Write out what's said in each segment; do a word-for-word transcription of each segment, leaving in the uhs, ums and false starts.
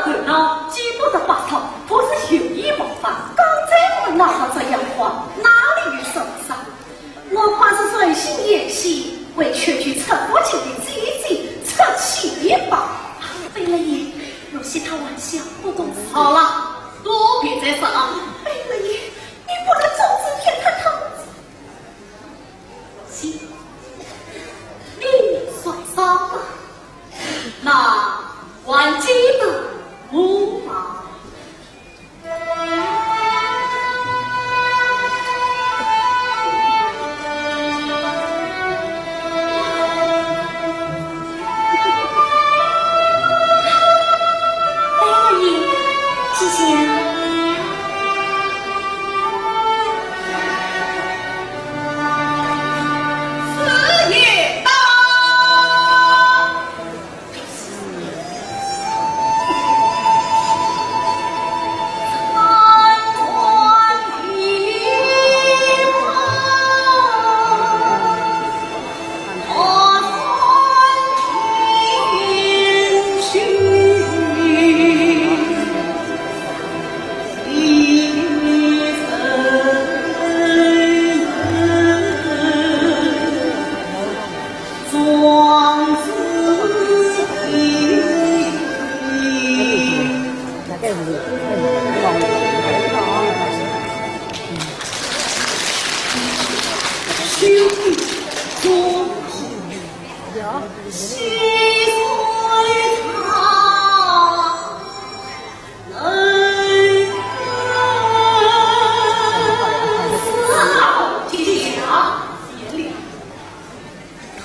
头脑记不得八套，不是有意冒犯。刚才我那么这样话，哪里有受伤？我怕是存心演戏，为求去出夫妻的姐姐出气吧。贝勒爷，若是他玩笑，不懂事。好了，都别再说了。贝勒爷，你不能总是替他搪。 行，你说啥嘛？那还记得我吗？哎呀，姐姐。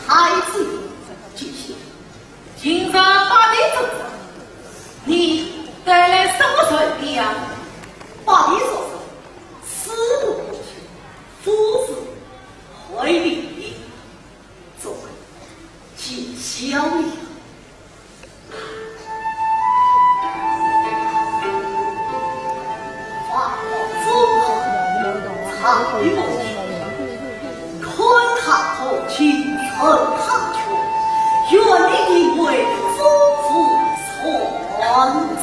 太子，今日八点钟，你带来什么人的呀？八点钟，师父不去，夫子回礼，这见笑了。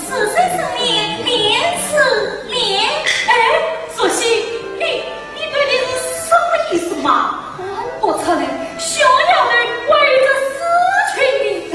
是谁是你？面是脸，哎，若曦，你，你到底是什么意思嘛？看不出来，小丫头怪这事情的。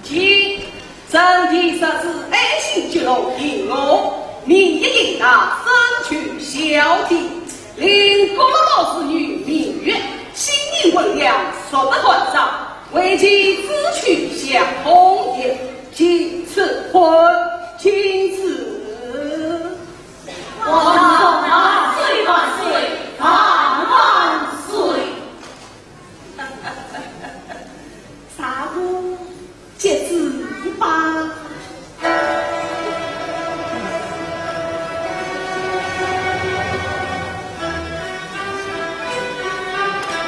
请，圣旨圣旨，爱新觉罗·璎珞，名义行大，身居孝悌，令各老侍女覅越，新任婚娘，束得寒窗，为其置娶夏红颜，即赐婚，请赐。 皇上万岁万岁万万岁！啥个接旨吧？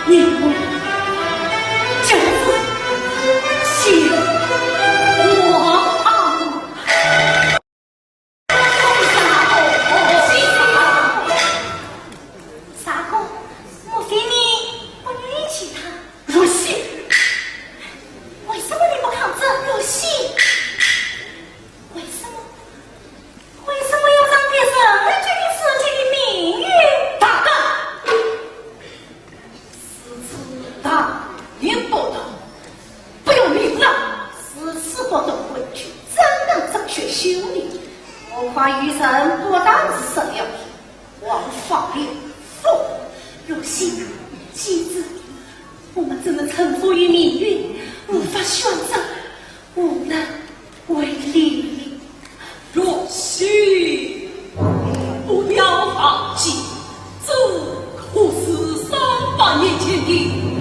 你们就是新皇啊！ 啥个？妻子，我们只能臣服于命运，无法选择，无能为力。若曦，不要忘记，这可是三百年前的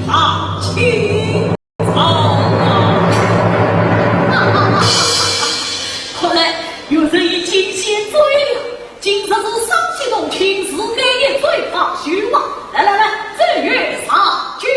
唐清朝啊！看来有人已经先醉了。 今日是赏析同庆，是该也醉发休啊！来来来，奏乐赏酒。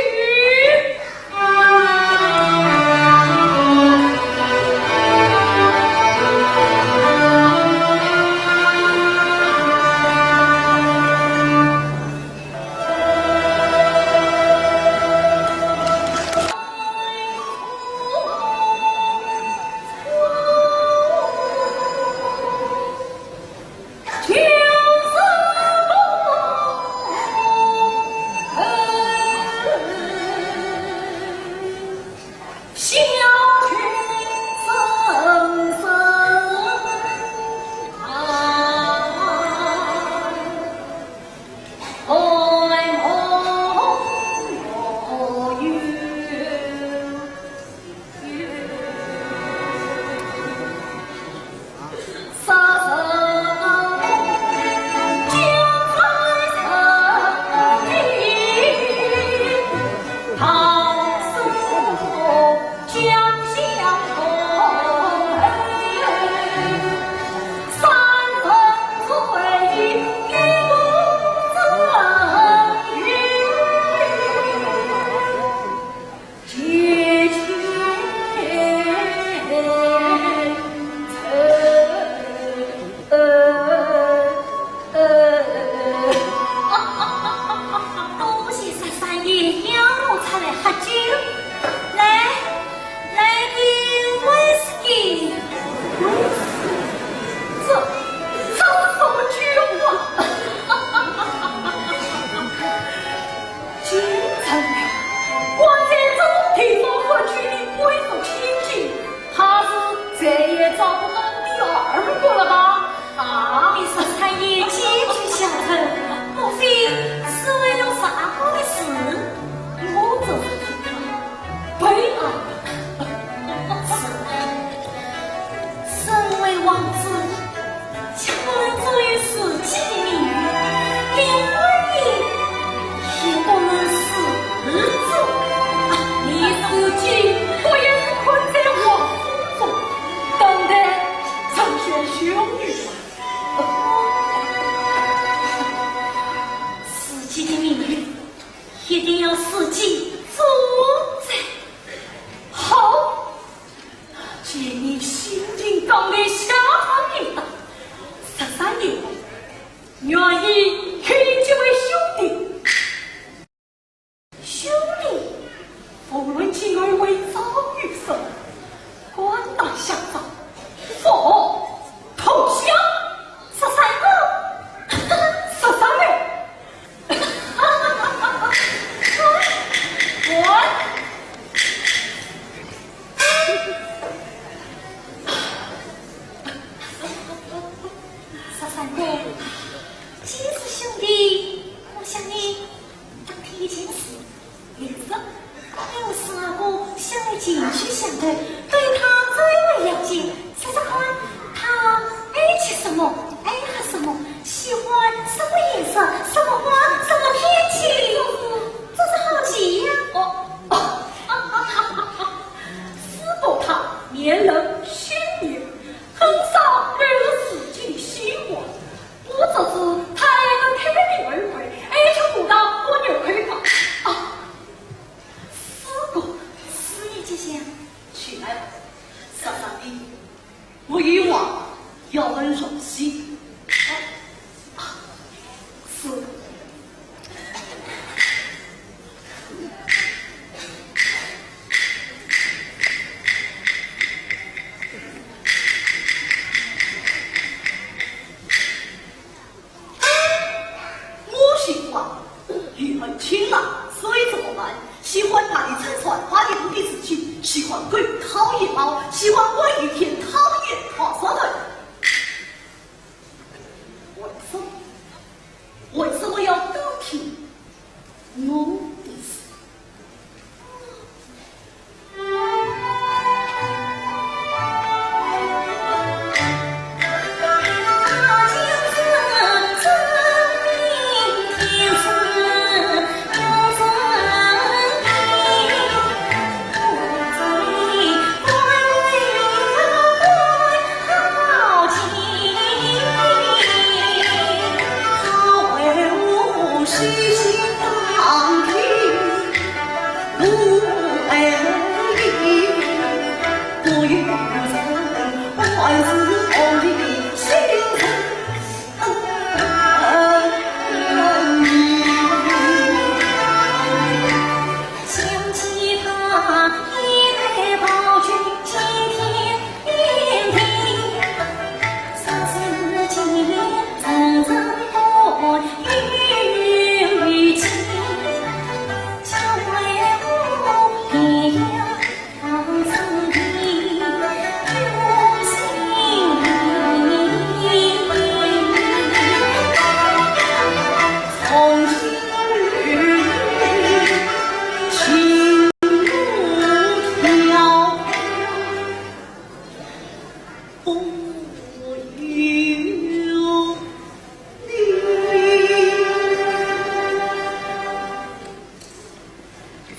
多谢十三爷邀我出来喝酒。来，来杯威士忌。这，这是什么酒啊？ 京城了，我在这种地方喝酒的贵族千金，怕是再也找不到第二个了吧？啊，你十三爷借酒消愁，莫非是为了啥个事？我真是替他悲哀。是，身为王子， 却不能忠于自己的命运，连婚姻也不能自主。啊，你自己不也是困在王府中，等待成全兄弟吗？自己的命运一定要自己主宰。好， 既然你心情刚烈，下场一打，十三爷愿意与你结为兄弟。兄弟，无论今后会遭遇什么，肝胆相照，我投降。十三哥，十三妹。 我，十三哥，既是兄弟，我向你打听一件事。 你说，我是阿哥想来前去相对，对他最为了解，说说看，他爱吃什么，爱喝什么，喜欢什么颜色，什么花，什么天气。这是，这是好奇呀。哦，哦，师伯他面冷心热，很少流露自己的喜欢。 我这是太能开的二位，而且不到我牛开吧。啊，师哥，师爷吉祥。起来吧，小三弟，我有话要问若曦。啊，啊，是。 我喜欢与门亲啦，所以怎么办？喜欢大理山川花园的事情，喜欢鬼讨厌猫，喜欢关于天讨厌讨厌的。为什么？为什么要都听？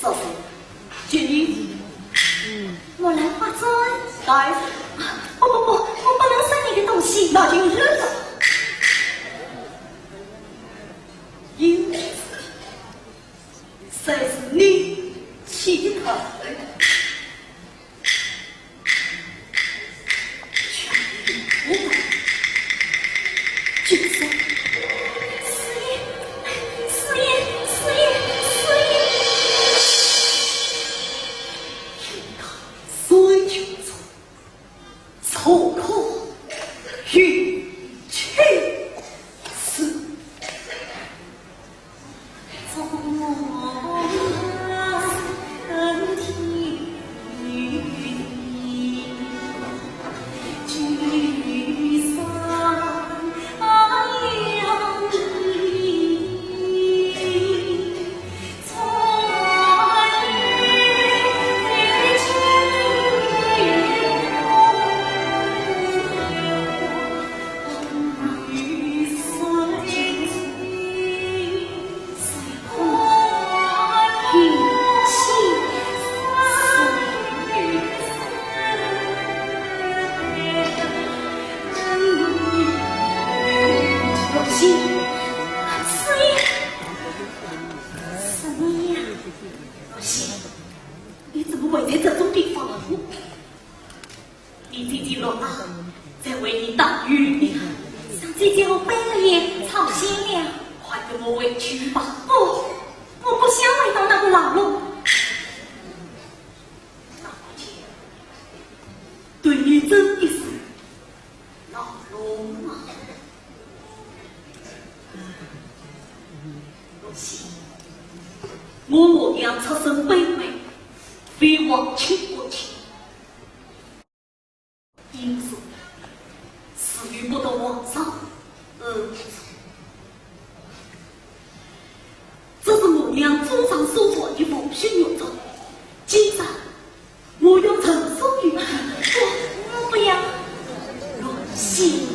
这是给你的。嗯。木兰花簪。来。不，不，不，我不能送你的东西。那就是了。因为这是你请他的。 你怎么会在这种地方？ 你姐姐落了，在为你打雨。想姐姐我背了也操心了。快跟我回去吧。不，我不想回到那个牢笼。那我就对你真的是牢笼啊。不行，我母娘出身卑微，非皇亲国戚。 因此，赐予不得皇上。嗯，这是我娘祖上所传的凤绣玉镯，今朝我要赠送与你。不，我不要。乱心。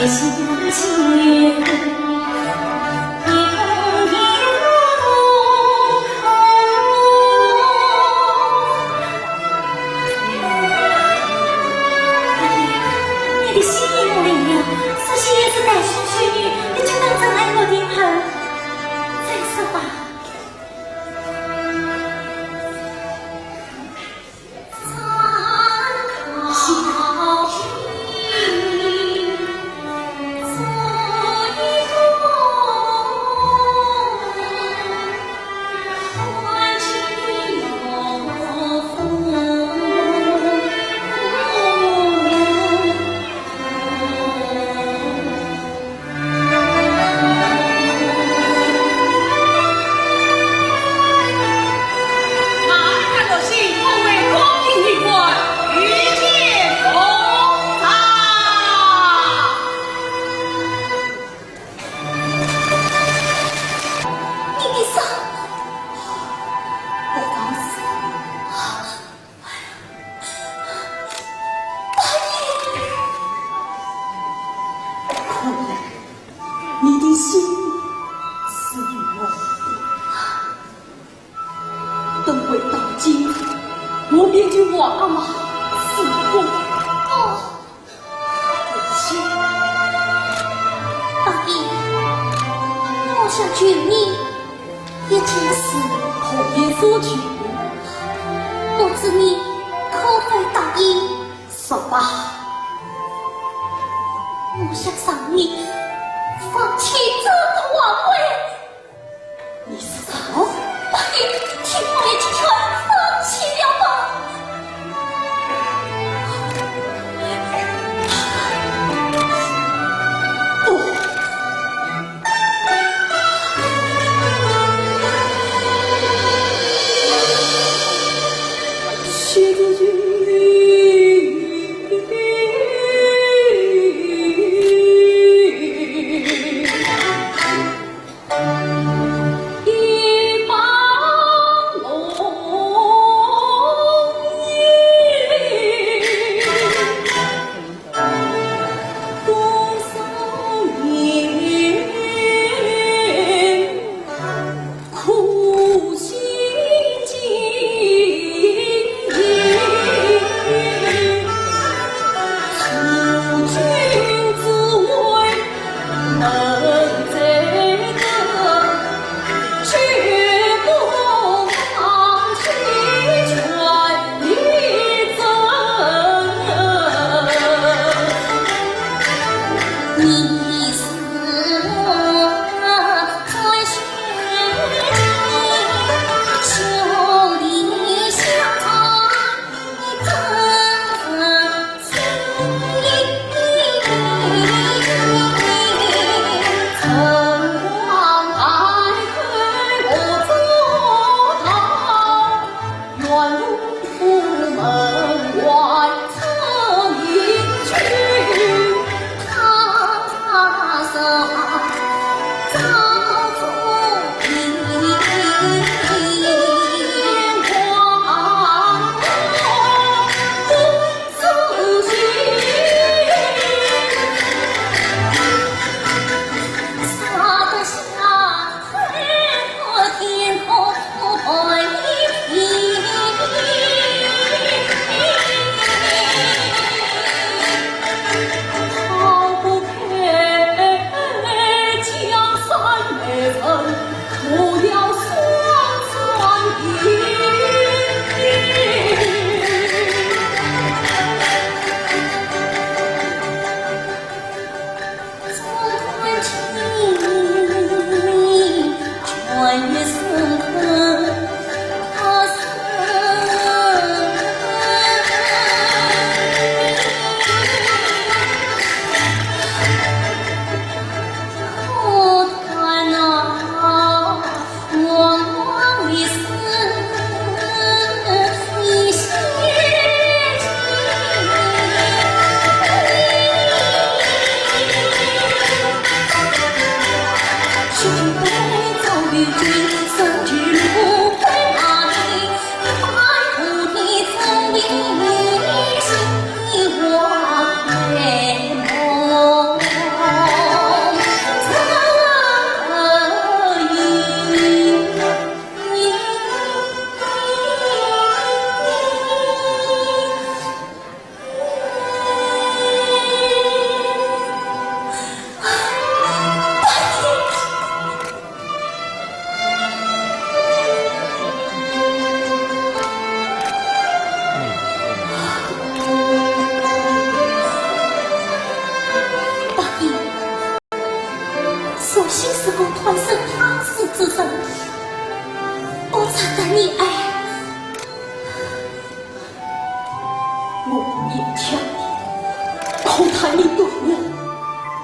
你的心意我领了，只是也是带上去，你就等着来我的儿再说吧。你的伤，我放肆。 看来你的心是与我无关。等回到京，我便与王阿玛辞婚。哦，母亲。大爷，我想求你一件事。何言所求？不知你可否答应？ 说吧。我想让你放弃这个王位。你说什么？把你听我一句劝，放弃了吧。不。你爱我勉强你，可他你对我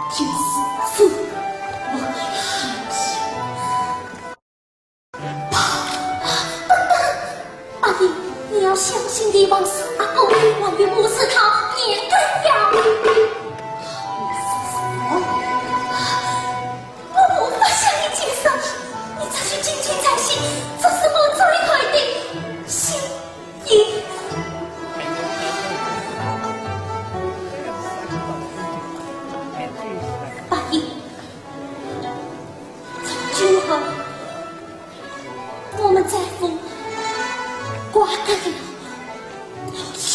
就是这么的伤心。爸爸，你要相信的，王氏阿哥还有我是他，你对呀。你说什么？ 我无法向你解释，你只需静静在心，这是我最后的心意。八一，从今后，我们再无瓜葛了，老姐。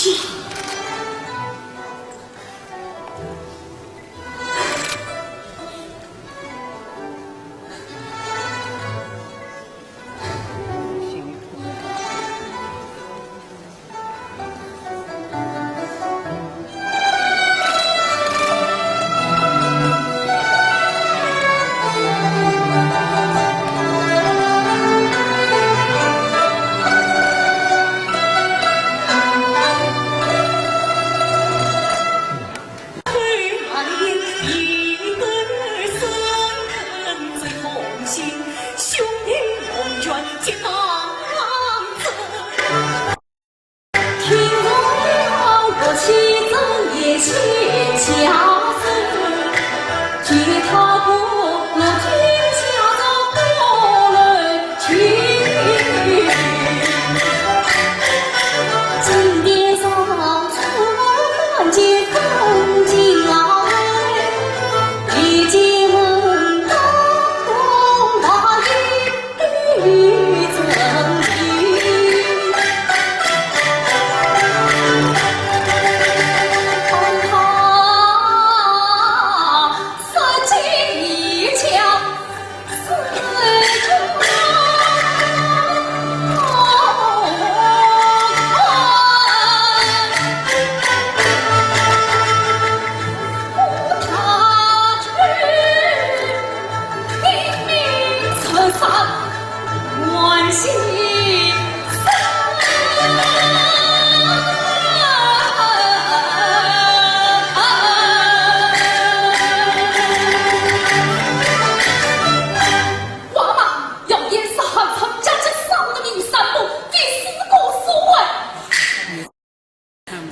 王妈，要严杀害参加这杀人的名山伯，第四个所为。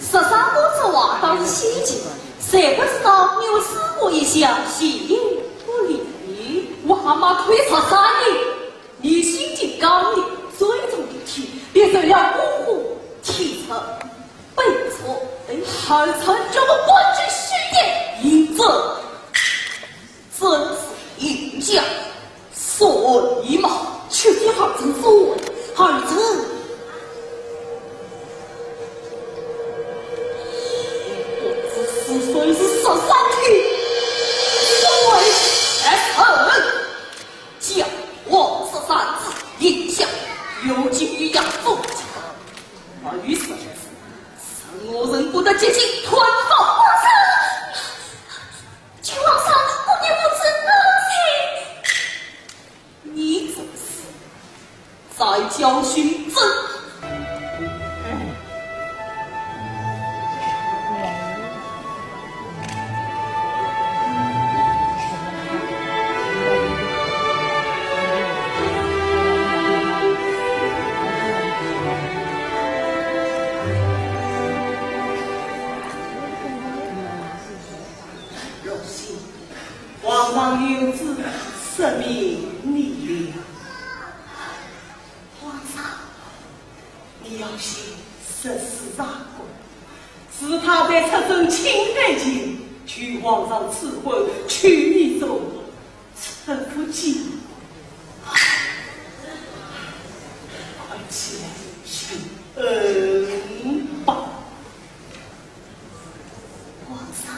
十三个这话倒是稀奇，谁不知道女子我一向心有不离。王妈可以杀三人，你心情刚烈，最重的题，便是要过火提出。 被捉，哎，还曾叫我官居虚言，因此真是影响，所以嘛，却是还曾说，还曾不知是谁是十三天，所为学生，叫我十三子，影响有其余养父。 而与此，是我人不得接近团房。皇上，求皇上不念不知。你这是在教训朕。 皇上有旨，赦免你了。皇上， 你要先十四大功，自他被出征侵害前，求皇上赐婚，求你做臣服己。快起来谢恩吧。皇上，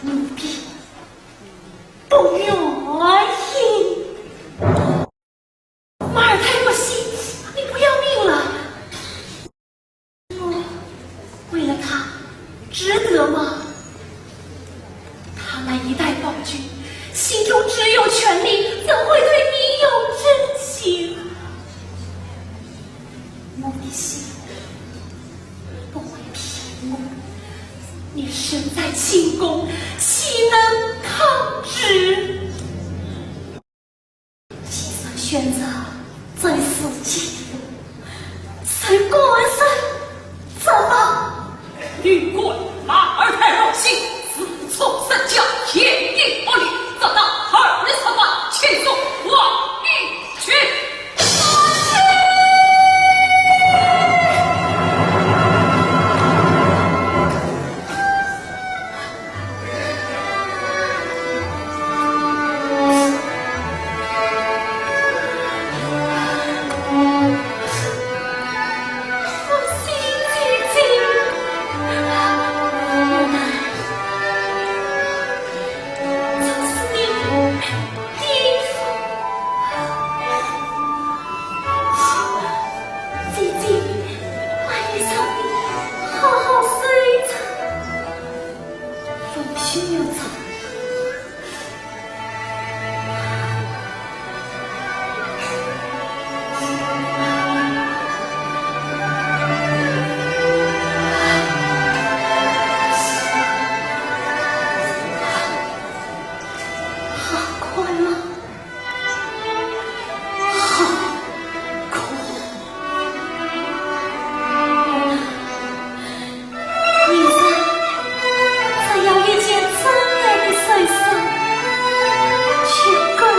奴婢不愿意。马尔泰若曦，你不要命了？我为了他，值得吗？他那一代暴君，心中只有权力，怎会对你有真情？我的心不会骗我，你身在清宫，岂能抗旨？既然选择这死期，谁管谁怎么？女官马尔泰若曦，自从身家，言语不利，遭到二十万千岁王爷军。姐姐，半夜想你，好好睡一觉。凤喜又走。好困啊。 好苦。明日，只要遇见真爱的人生，就够了。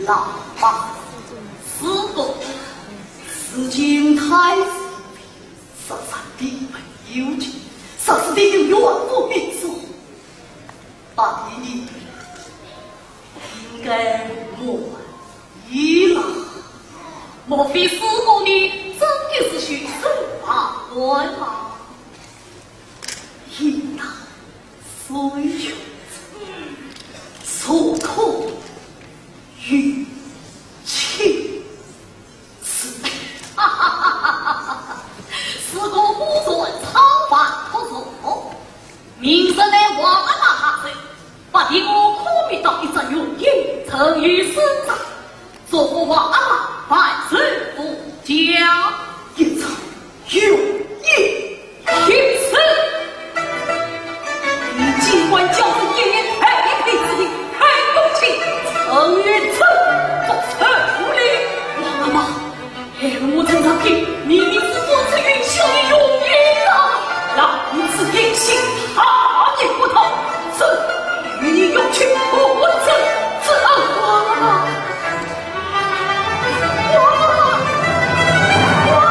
老爸，四哥，事情太是，实在的没有情，实在的有怨不平说。 八弟，你应该满意了。莫非四哥你真的是袖手旁观吗？应当虽如此，孰可于情？ 是。哈哈哈哈哈！四哥果然超凡脱俗，明日来王阿妈下手，不定我可觅到一只良人，成于身上，祝福王阿妈万寿无疆。一只良人？ 于此，你竟敢叫声一言太平之地，太公卿，陈元春，不成无礼。王阿妈，害我陈长卿明明是做出云秀的容颜啊，让你此定心大逆不道，这与你永绝不可之恩。王阿妈，王阿妈。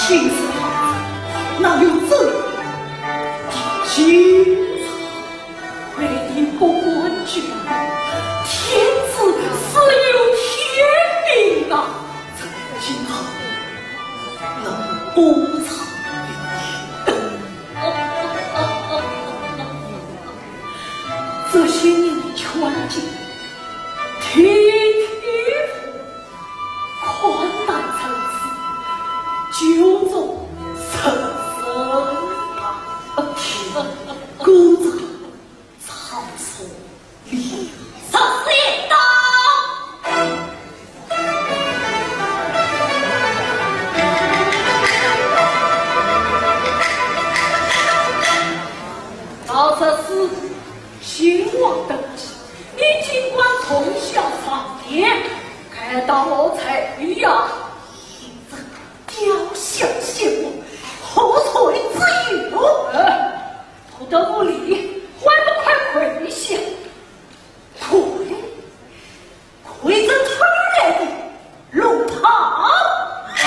今日好日，哪有这样的景象？为你不管家，天子自有天命啊！今后能不长命？这些年的劝进，天天 看淡人世，酒中人生啊，歌者草草离。十四到。到这时，先王登基，你尽管从小上殿，该道才呀。 雕像仙翁，何罪之有？哎，不得无礼，还不快跪下！跪，跪这偷来的龙袍！哼！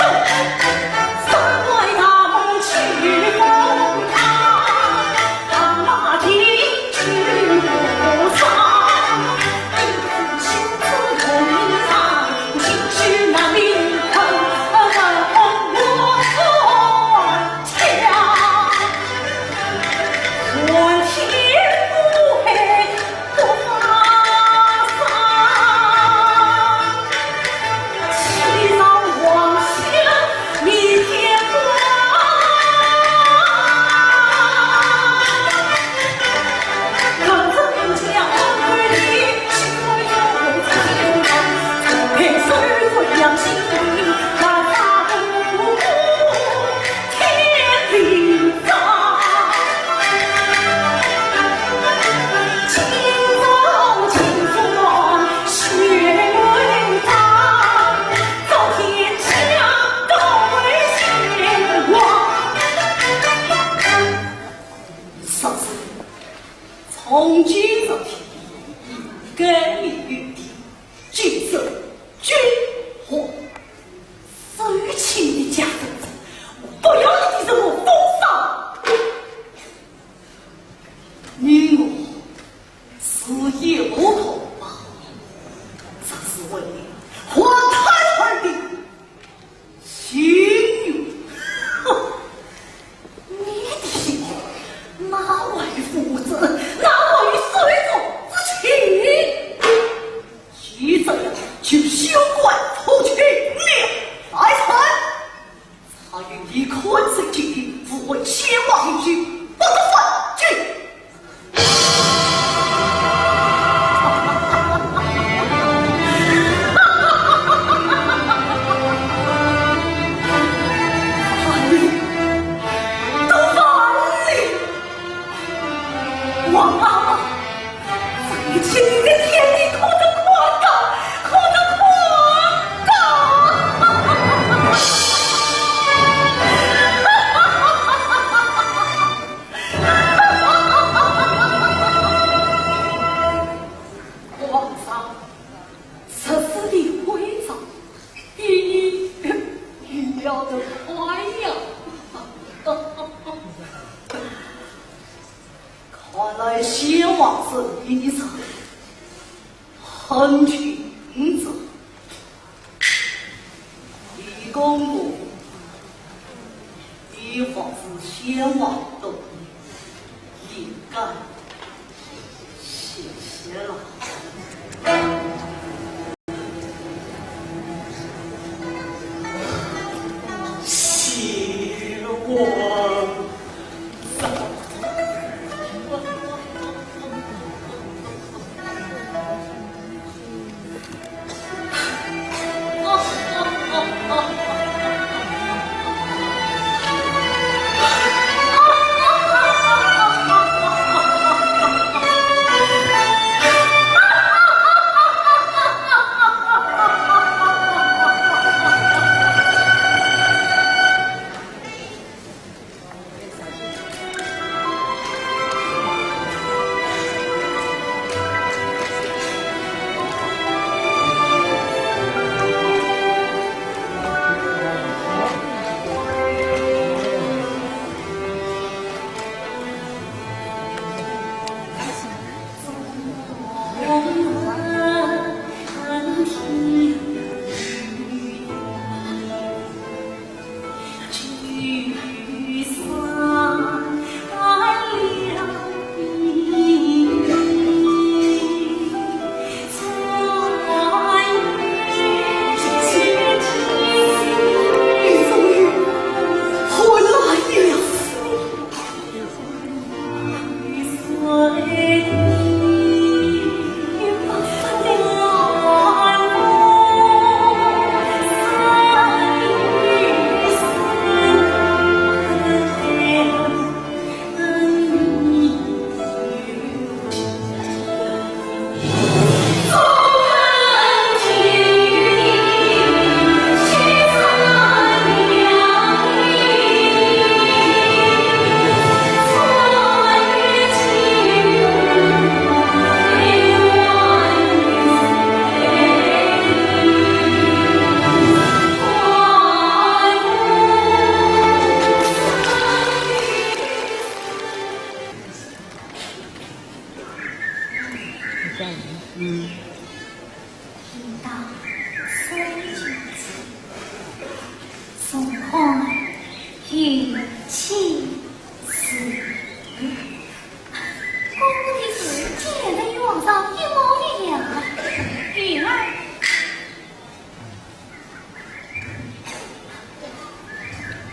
从今日起，改名为帝，今日君王，收起你的家当，我不要你的任何风骚。你我是一个同胞，这是为你和太太的 心愿。哼，你的心愿，哪位负责，哪位手足之情？既这样，就休怪父亲了。来人，查与你看守金印，无问先王允许，不得反进。 王阿玛，在你千年的天地，可得看到，可得看到！王上，这是你徽章，比你预料的快呀！看来先王是你的人，很清楚。 李公公，你方是先王的，应该谢谢了。谢王上。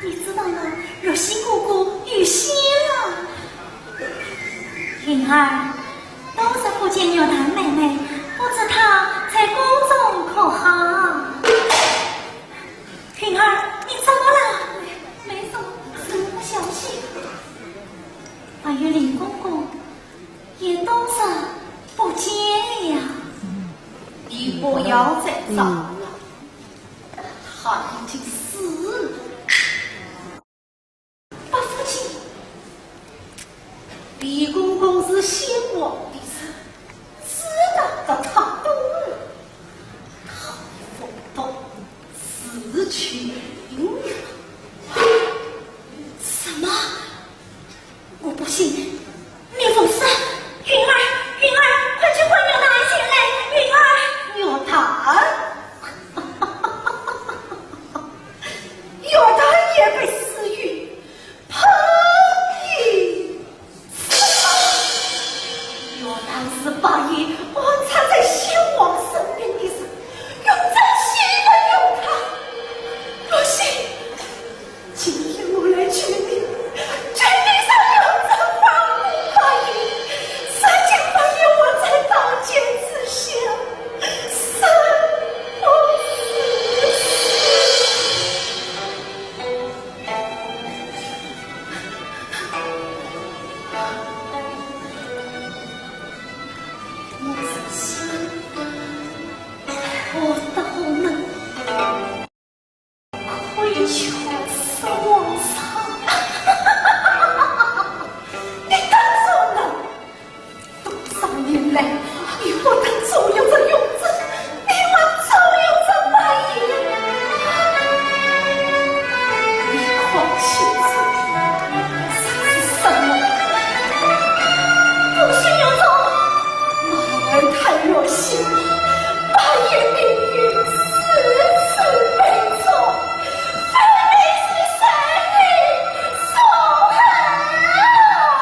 你知道了，若曦哥哥有喜了。云儿，多日不见玉堂妹妹，不知她在宫中可好？云儿，你怎么了？没什么，什么消息？还有林公公，也多日不见了。你不要再找了，他已经死了。 伯父亲，李公公是先王的人，知道的太多了。他不懂事情。什么？我不信，你胡说！云儿，云儿，快去唤玉堂前来，云儿！玉堂？ 玉堂也被赐予，配也赐。玉堂是把你安插在先王身边的人，用这些来用他。若曦，今天我来求你，求你让玉堂放过八爷，如今八爷还在刀尖之下，生不如死。 我到那，可以去死亡上。你当然能。 多少年来，你不但重用着永贞，你还重用着八爷。你可清楚，啥是什么？不许有种！马儿太热心，八爷命运如此悲重，分明是谁人所害啊！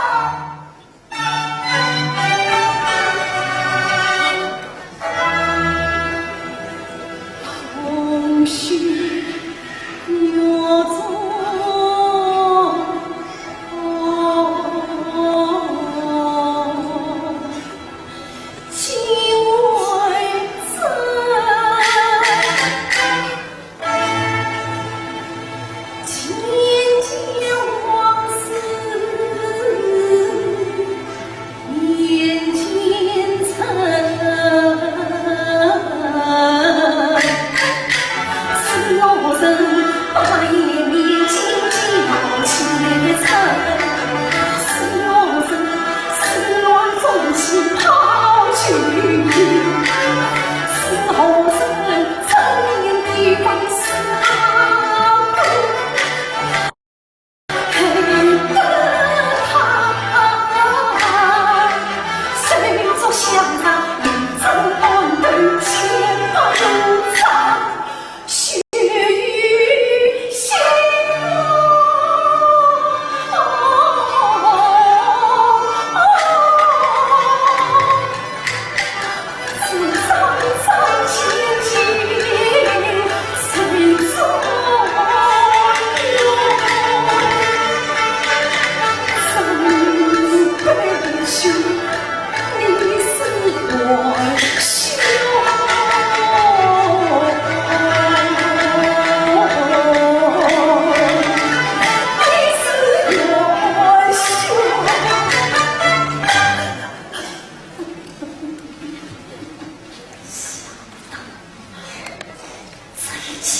这一切，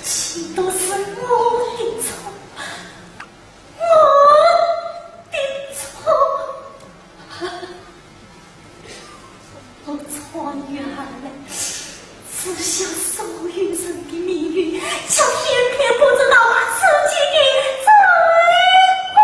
全都是我的错，我的错。我穿越而来， 知晓所有人的命运，却偏偏不知道自己的罪过。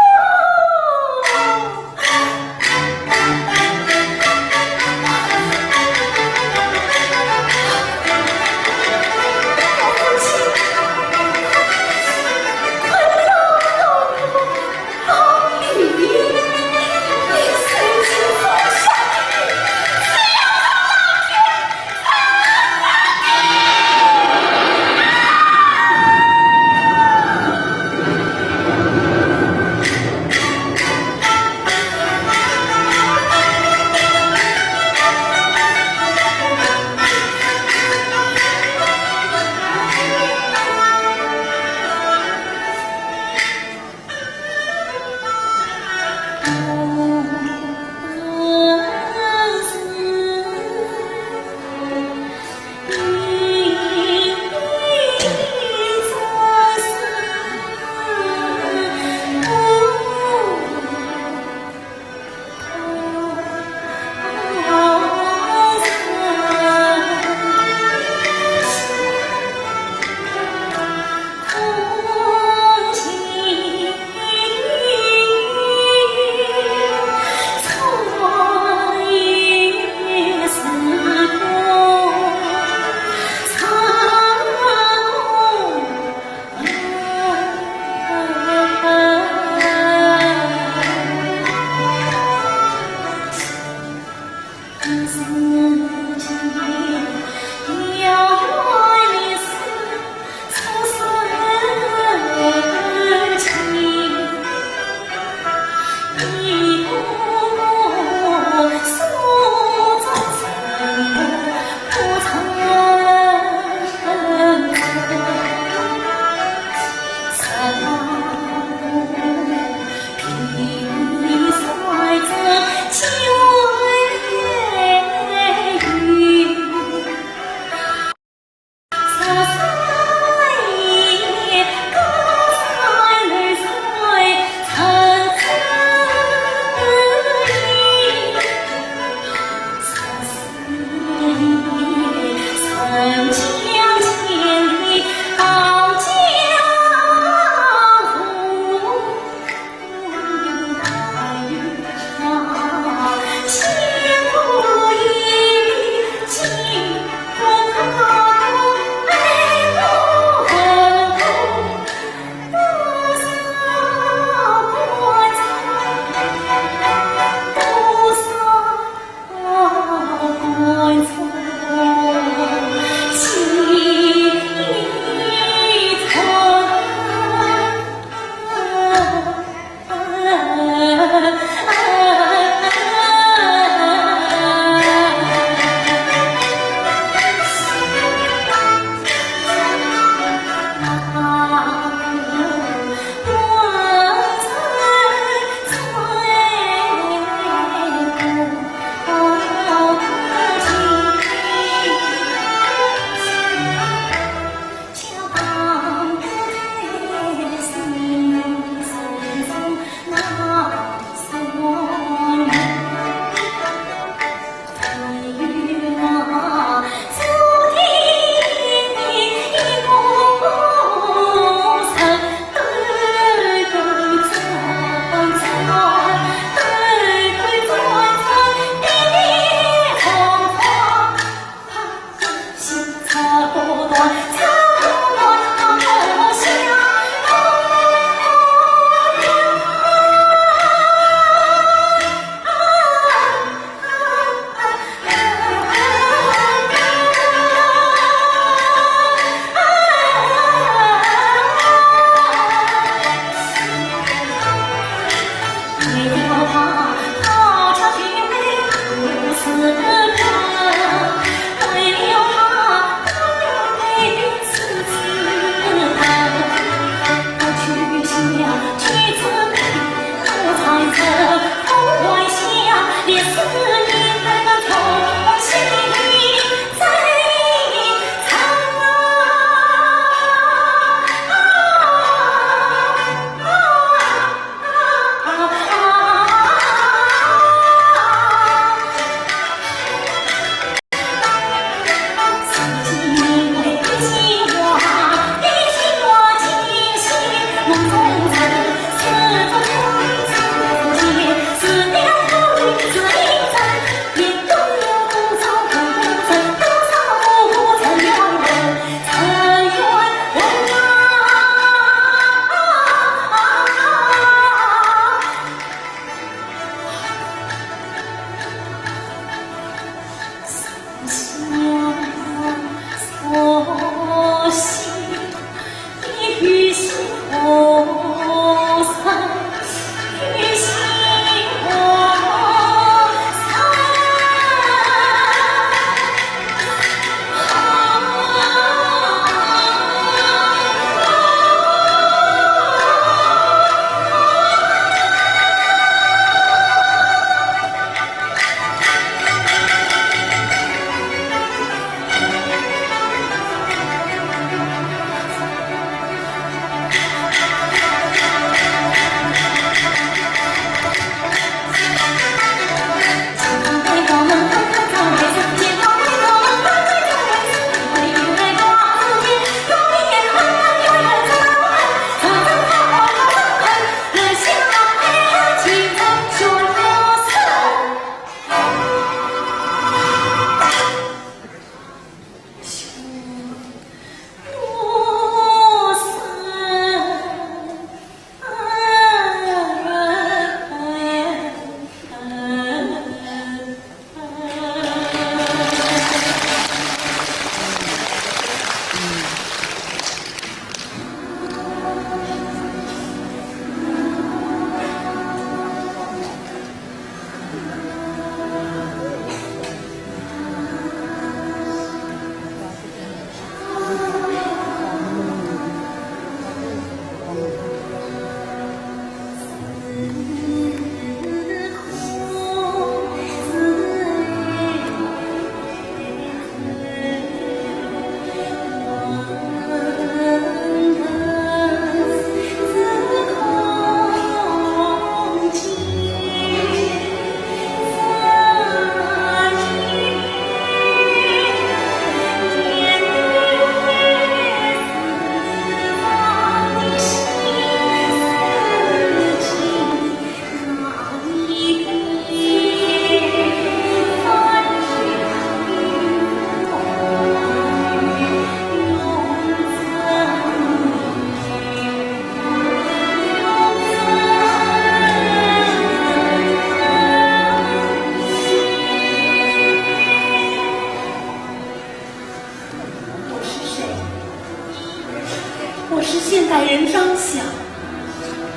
我是现代人张翔，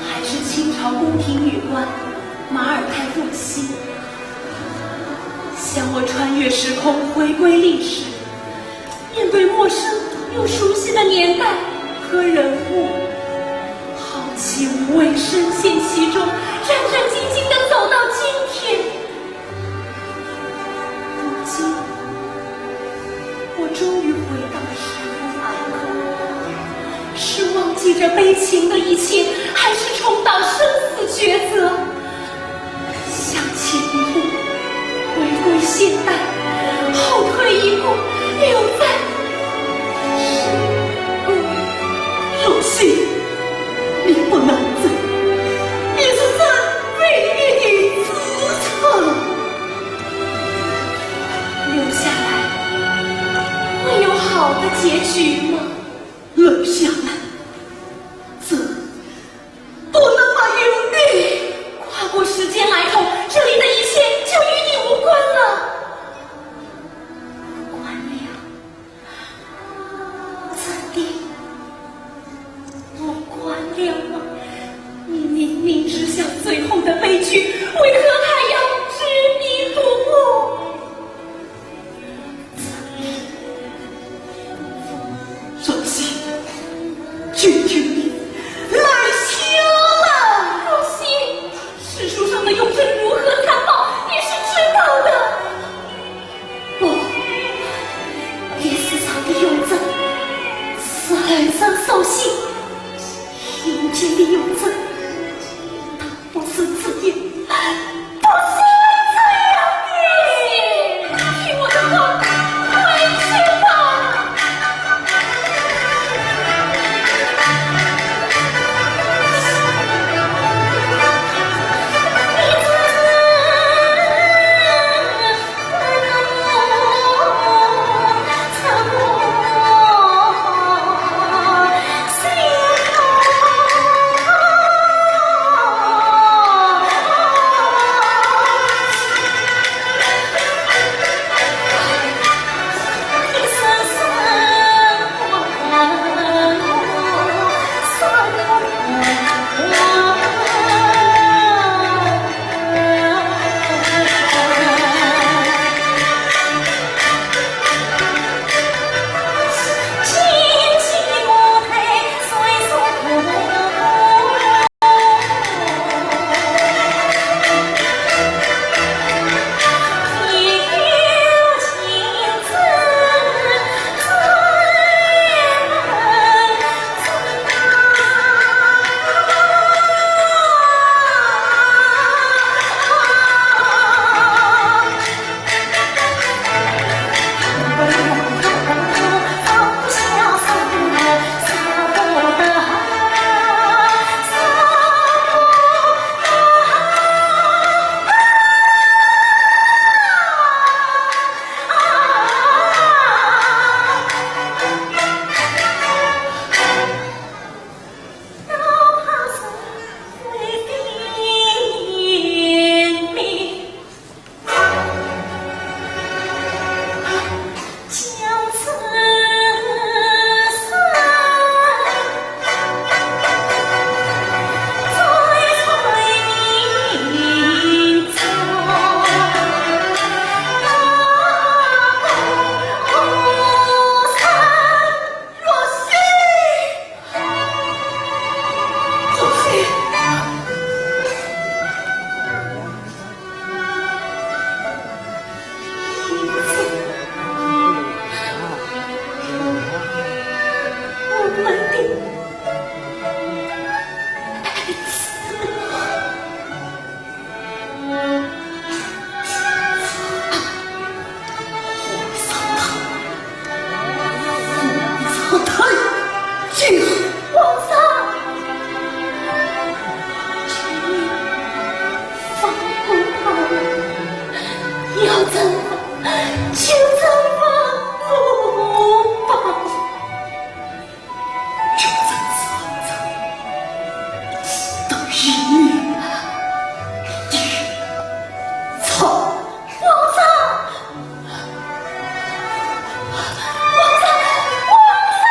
还是清朝宫廷女官马尔泰若曦？想我穿越时空，回归历史，面对陌生又熟悉的年代和人物，好奇无畏，深陷其中，战战兢兢地走到今天。如今，我终于回到了时空长河，是忘记这悲情的一切，还是重蹈生死抉择？向前一步，回归现代，后退一步，留在时空。若曦，你不能走，你是生命的支撑。留下来，会有好的结局吗？留下来，这不能没有你。跨过时间来看，这里的一切就与你无关了。无关了，真的无关了吗？你明明知晓最后的悲剧，为何还要执迷不悟？若曦，求求你，来想啊！若曦，史书上的雍正如何残暴，你是知道的。不，历史上的雍正是后人所写，阴间的雍正，他不是自己。 不是这样的。替我的话，快去吧。皇上，请你放过他吧，要怎么就怎么做吧。 这真是等于你，你操！皇上！皇上！皇上！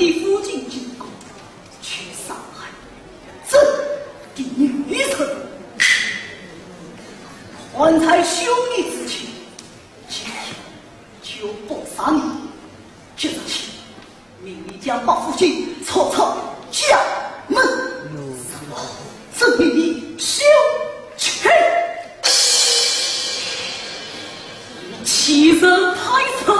一夫进京，去上海，这第一次。看在兄弟之情，今天就不杀你，今日起，命你将白富金捉出家门，日后任命你小妾。欺人太甚！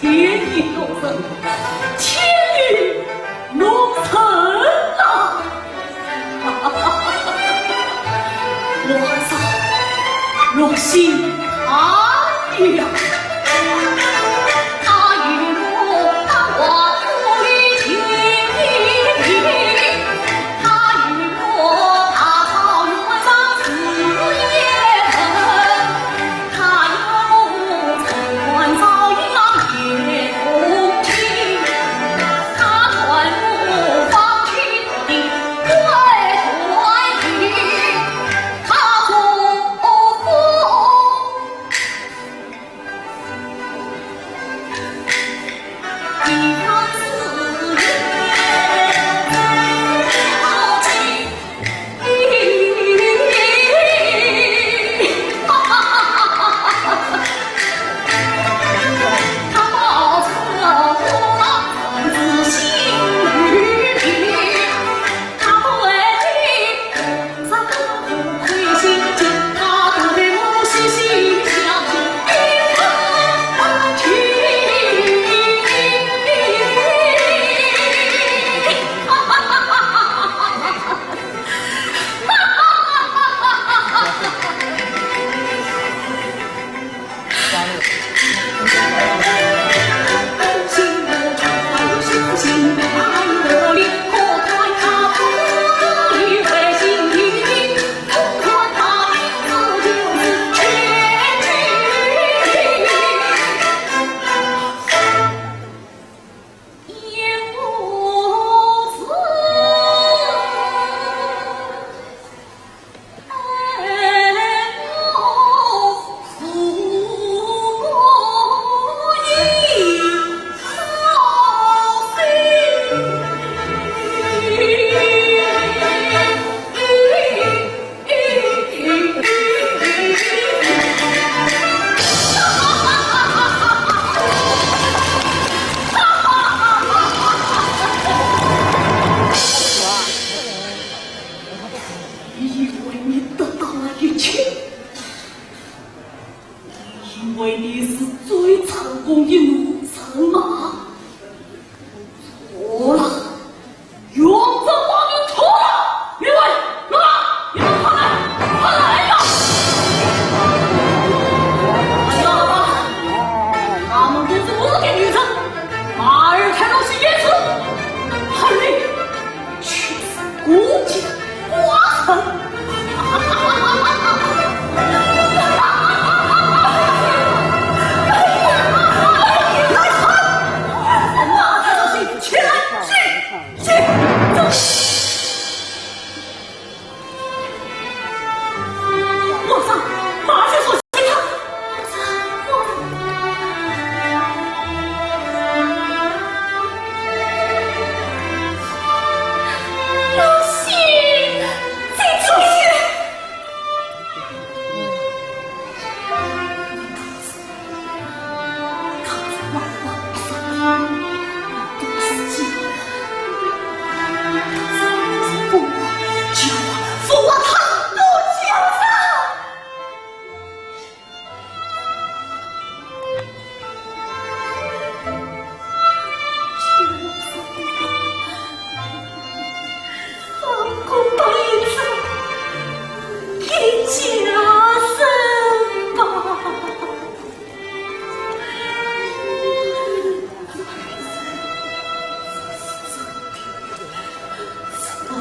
天与我争，天与我争啊！我还是落心他呀。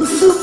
是真的。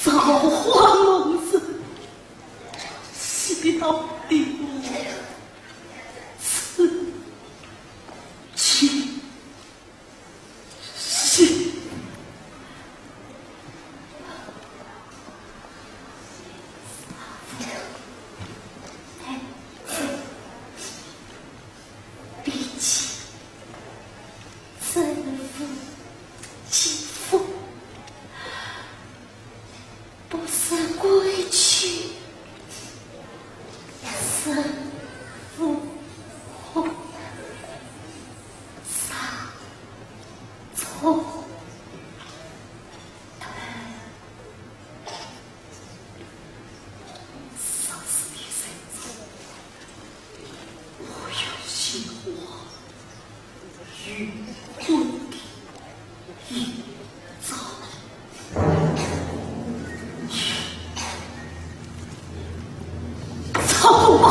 造化弄人，死到底，自己 是。比起这副肌肤， 不是规矩，是不好。啥错？上次你认错，我要心慌。 与婚的一早。操吧！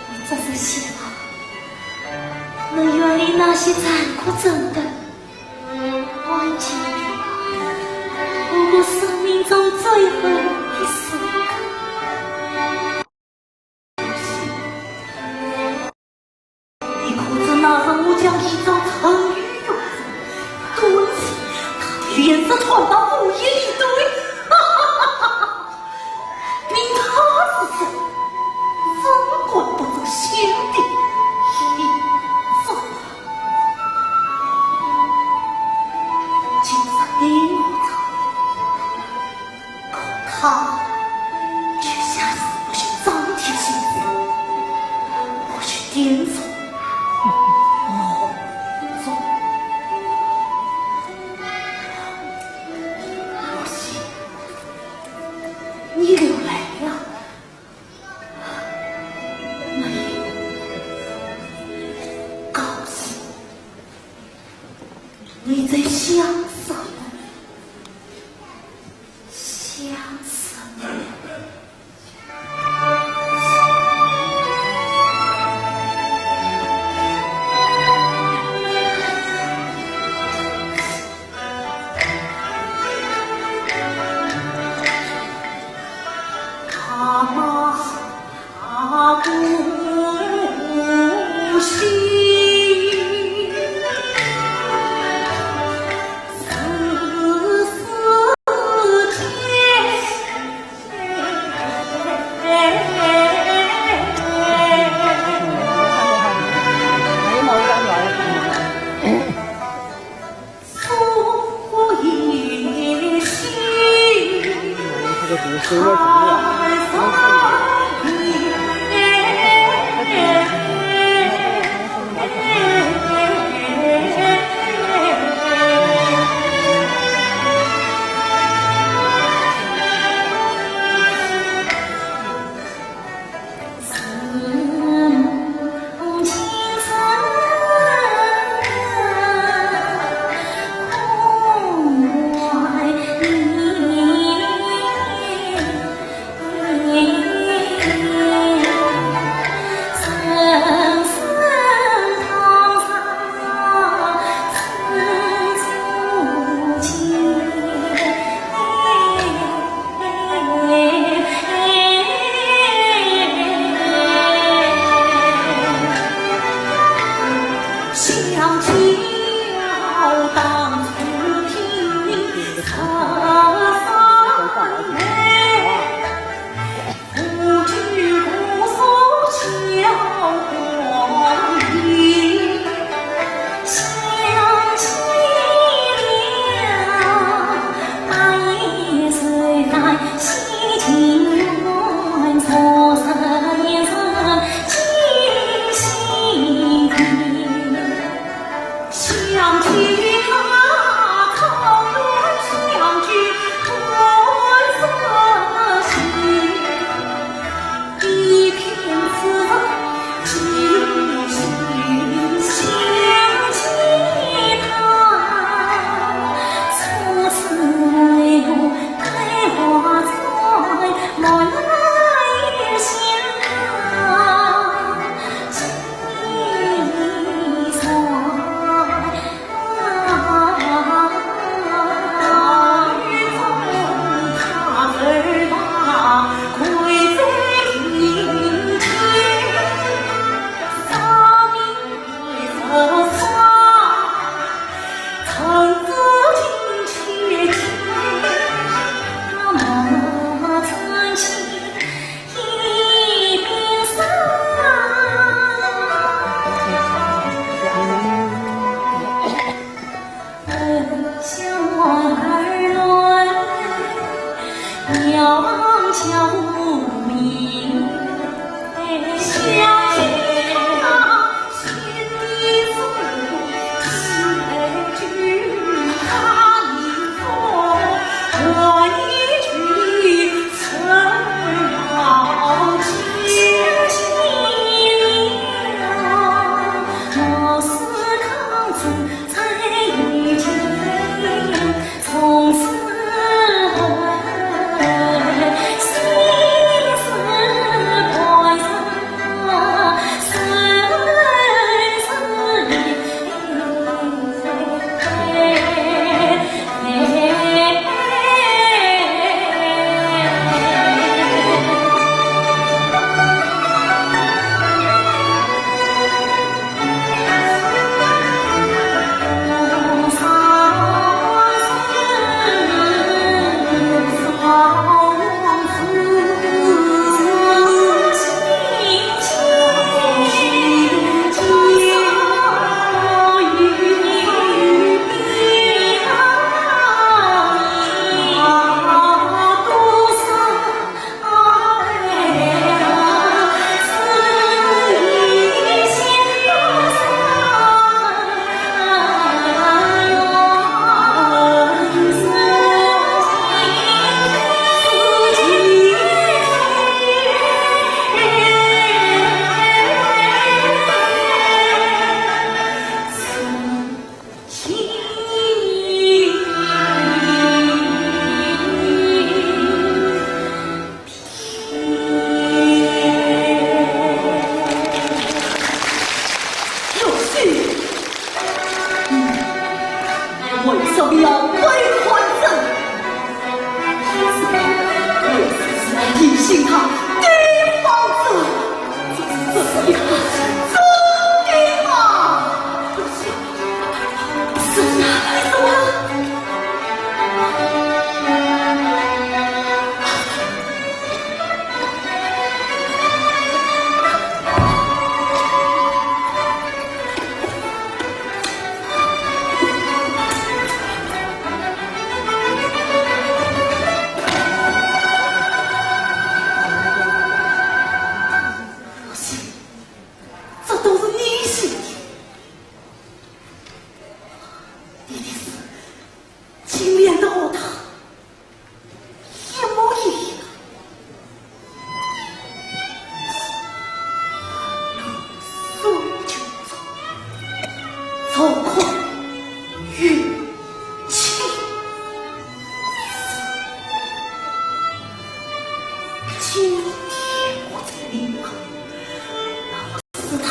我只是希望能远离那些残酷争斗、环境，度过生命中最后的时刻。 你可知那日我将一张陈玉玉端起，他脸色传到午夜一对，哈哈哈哈！命他是谁，真管不得先帝一朝。今日你我可他却像是不许张天心，不许点钟，不许你留来了，没有高兴。 你在想什么？想什么？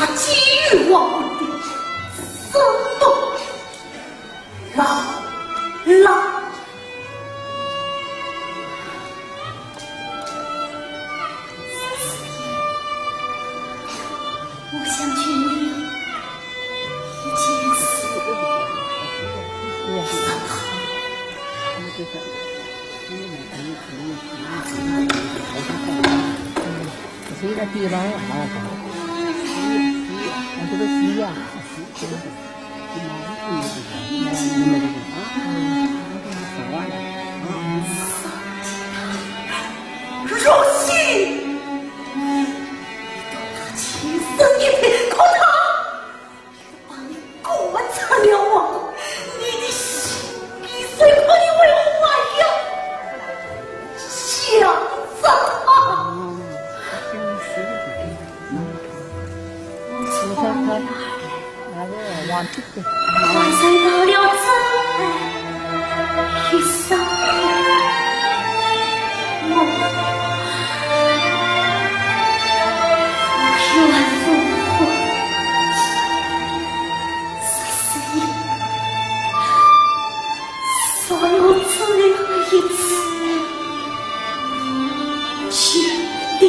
给予王位的生动老老。我想请你一件事。这个地方啊，这个需要。若曦，你懂得情深意重，可他把你赶出了王宫，你的心比谁可以为我还要想着他。我从你而来， 还是到了这一生，我无怨无悔，只是一所有最后一次决定。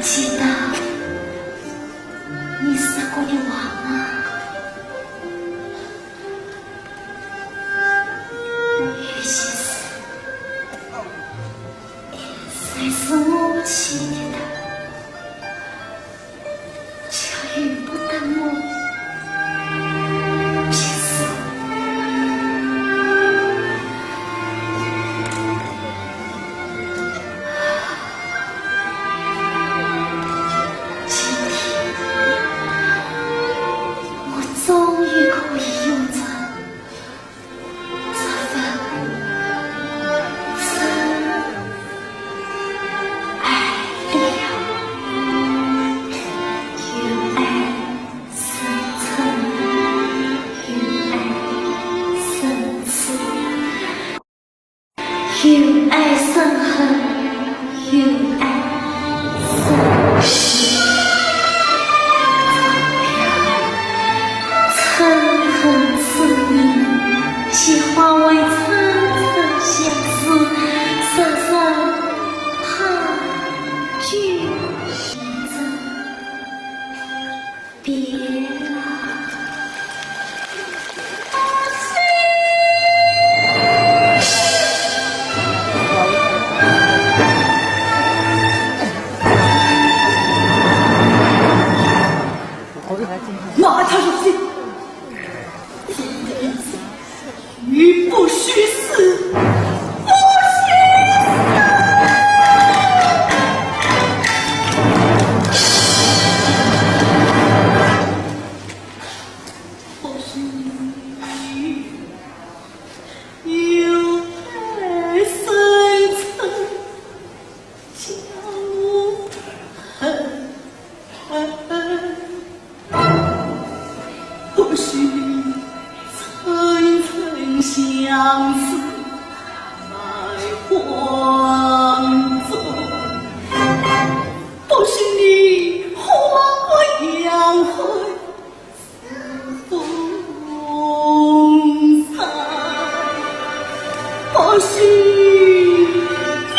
记得你说过的话吗？有些事，虽是我不记得的，却由不得我接受。 今天，我终于可以用这，这份真爱了。由爱生成，由爱生出。 由爱生恨，由爱生死。这恨之情，即化为层层相思，深深盘踞心中。 别了。骂他入贼。 你不许死！不许死！不许你有爱生成 不许你层层相思埋荒中，不许你花归杨柳 风沙不许飞。